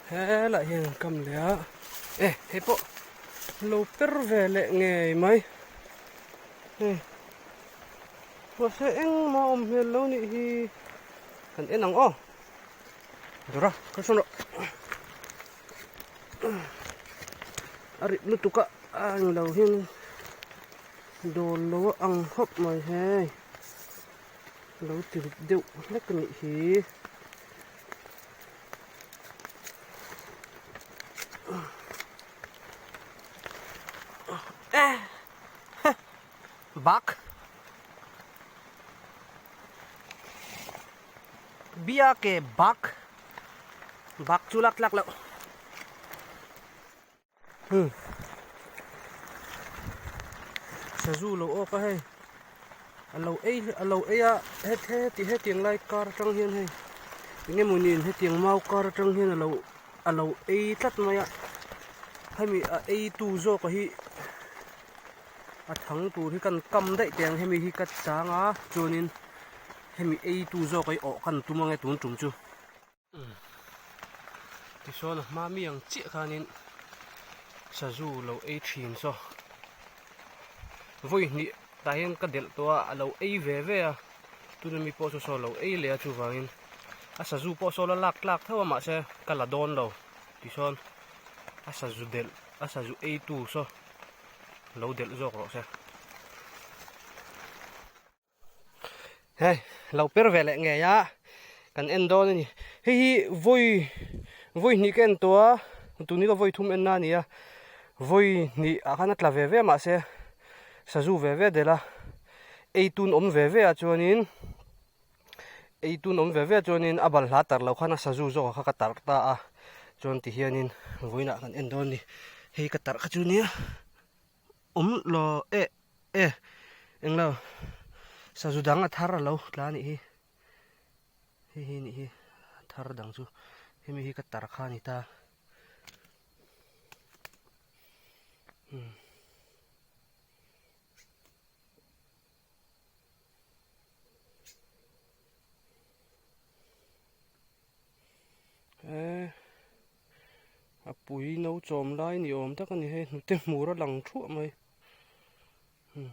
Helaiah hian an kam leh a e hei pawh lo per ve leh ngei mai hei mahse engmah awm hmel lo nih hi kan en ang aw dawrh a kalsawn rawh a rip lutuk a a englo hian dawl lo a ang khawp mai hei lo ti rit deuh hlek a nih hi. Bak Bia ke bak Bak chu lak tlak loh Hmm Sazu lo awk a hei a lo ei a lo ei a het heti hetiang lai kar atang hian hei eng emaw niin hetiang mau kar atang hian a lo a lo ei tlat mai a hemi a ei tu zawk a hi a thang tur hi kan kam daih teh ang hemi hi ka chang a chuanin hemi ei tu zawk a hi awh kan tum ange tun tum chu. Tichuan a hma mi ang chiah khanin sazu lo ei thin saw vawi hnih tah hian ka delh tawh a a lo ei ve ve a tuna mi pawh chu saw lo ei leh a chuvangin a sazu pawh saw la lak tlak tho a mahse ka la dawn lo tichuan a sazu delh a sazu ei tu saw lo delh zawk rawh se. Hei lo per ve leh ngei a kan en dawn a ni hei hi vawi vawi hnih ka en tawh a tun hi ka vawi thum en na a ni a vawi hnih ah khan a tla ve ve mahse sazu ve ve del a ei tun awm ve ve ah chuanin ei tun awm ve ve ah chuanin a balhla tar loh khan a sazu zawk ah kha ka tarh ta a chuan ti hianin vawiinah kan en dawn a ni hei ka tarh kha chu nia. Awm lo e e englo sazu dang a thar alo tla anih hi hei hi anih hi a thar dang chu hemi hi ka tar kha ani ta umm. E a pui no chawm lai ni awm tak a ni hei hnute hmur a lang thuah mai umm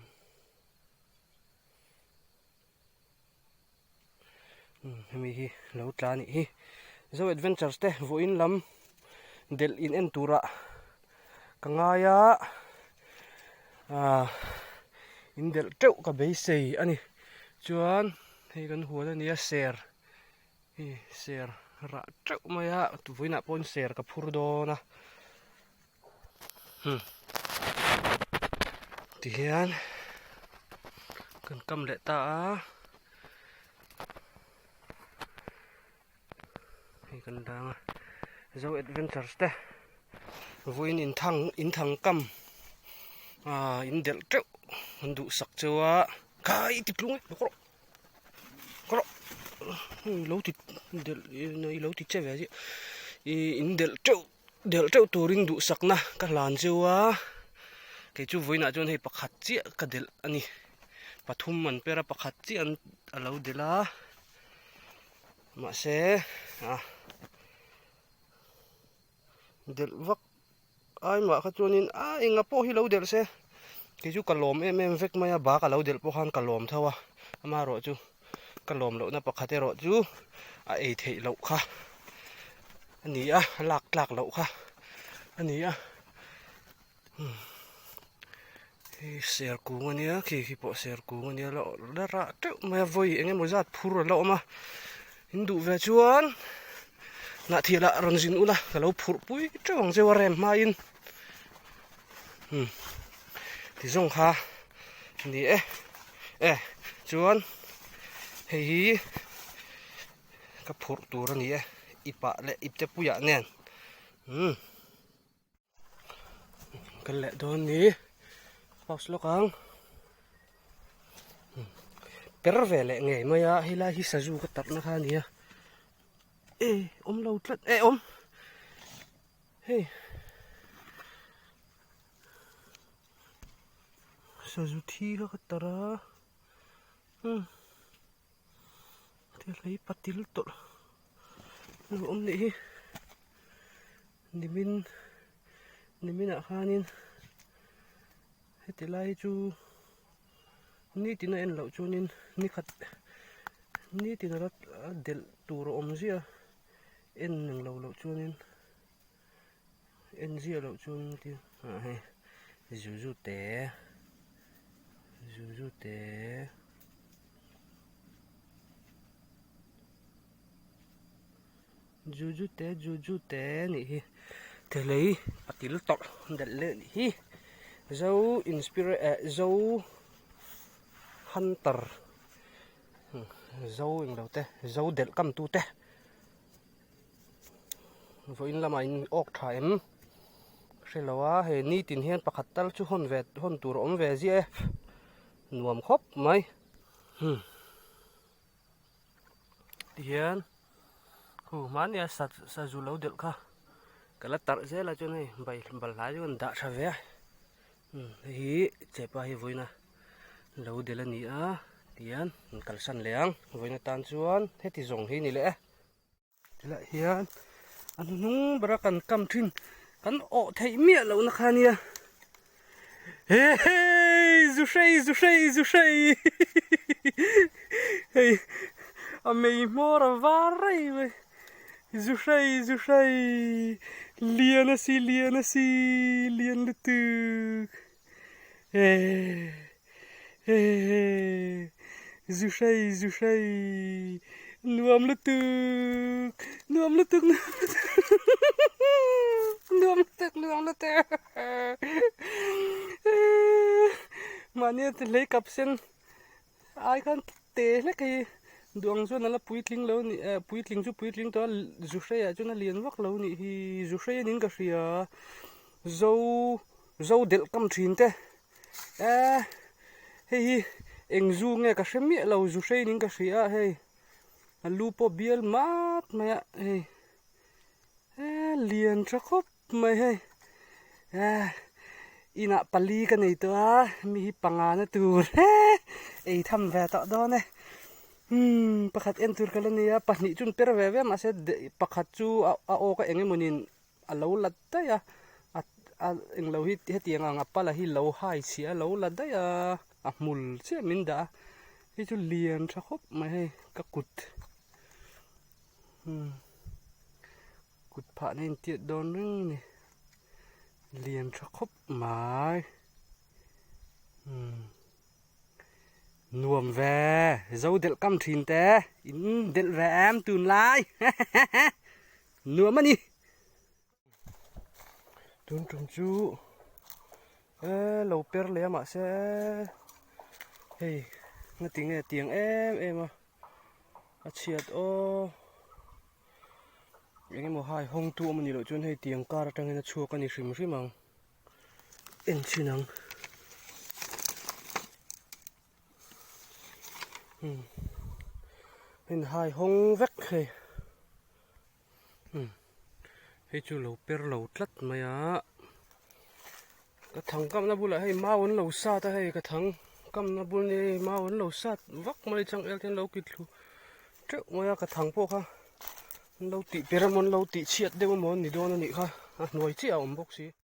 umm hemi hi lo tla a nih hi zo adventures te vawiin lam delh in en turah ka ngai a ah in delh teuh ka beisei a ni chuan hei kan huan a nia ser. Hei ser rah teuh mai a vawiinah pawhin ser ka phur dawn a hmm tihian kan kam leh ta a hei kan dang a zo adventures te vawiin inthang inthang kam ah in delh teuh an duhsak cheu a khai ti tlung e bawk rawh. Lo ti delh i lo ti che ve chiah ih in delh teuh delh teuh turin duhsakna ka hlan cheu a kei chu vawiinah chuan hei pakhat chiah ka delh a ni pathum an per a pakhat chiah an a lo delh a mahse ah delh vak. Ai mah kha chuanin a enga pawh hi lo delh se kei chu ka lawm em em vek mai a bak a lo delh pawh khan ka lawm tho a amaherawh chu ka lawm lohna pakhat erawh chu a ei theih loh kha a ni a a lak tlak loh kha a ni a hei ser kung a nia khi khi pawh ser kung a nia la rah teuh mai a vawi eng emaw zat phur a la awm a in duh ve chuan. Hnahthil ah rawn zin ula ka lo phurh pui teuh ang cheu a rem hmain umm ti zawng kha a ni e e chuan hei hi ka phurh tur a ni e ip ah leh ip te puiah nen umm. Kal leh dawn ni pause lawk ang per ve leh ngei mai a helai hi sazu ka tarh na kha a nia e awm lo tlat e awm hei sazu thi kha ka tarh a umm thil hi patil tawlh a lo awm nih hi. Nimin niminah khanin heti lai hi chu nitin a en loh chuanin ni khat nitin a la delh tur a awm ziah a en englo loh chuanin en ziah loh chuan ah hei zuzu te zuzu te. Juju te juju te nih hi thelei patil tawrh delh leh nih hi zo inspire eh zo hunter zo englo te zo delh kam tu te vawiin lamah in awk tha em hrelo a hei nitin hian pakhat tal chu hawn ve hawn tur a awm ve ziah e nuam khawp mai hmm. Tihian khu hmania sa sazu lo delh kha ka la tarh zel a chuan hei bai balhla chu an dah tha ve a umm hei hi chepa hi vawiina lo delh a ni a tihian an kalsan leh ang vawiin atan chuan heti zawng hi a ni leh e. Tilai hian a hnuhnung bera kan kam thin kan awh theih miah lohna kha ania hehei zu hrei zu hrei zu hrei hei a mei hmawr a var rei mai zu hrei zu hrei lian a si lian a si lian lutuk Zu hrei zu hrei nuam lutuk nuam lutuk nuam lutuk nuam lutuk mahni a hlei kap sen ai khan te hlek hei duh ang chuan a la puitling lo nih eh puitling chu puitling tawh a zu hrei ah chuan a lian vak lo nih hi zu hrei a niin ka hria zo zo delh kam thin te eh hei hi eng zu nge ka hre miah lo zu hrei niin ka hria a hei a lu pawh bial mat mai a hei eh lian tha khawp mai hei eh inah pali ka nei tawh a mi hi panga na tur ei tham ve tawh dawn e umm pakhat en tur ka la nei a pahnih chu an per ve ve a mahse pakhat chu a awk a eng emawni a lo la daih a a englo hi hetiang ang a pala hi lo hai chhia a lo la daih a a hmul chiah min dah a hei chu lian tha khawp mai hei ka kut umm kut phah na intiat dawn reng a ni lian tha khawp mai umm nuam ve zo delh kam thin te in delh ve em tunlai Nuam a ni. Tun tum chu eh lo per leh a mahse hei nga ti nge tiang em em a a chhiat aw eng emaw hai hawng tu awm a nih loh chuan hei tiang kar atangin a chhuak a ni hrim hrim ang en chhin ang umm in hai hawng vek hei. Hei chu lo per lo tlat mai a ka thang kamna bulah hei mau an lo sat a hei ka thang kamna bul ni hei mau an lo sat vak mai chang el te an lo kit thlu teuh mai a ka thang pawh kha an lo tih per emaw an lo tih chhiat deuh emaw an ni dawn a nih kha a hnuai chiah a awm bawk si.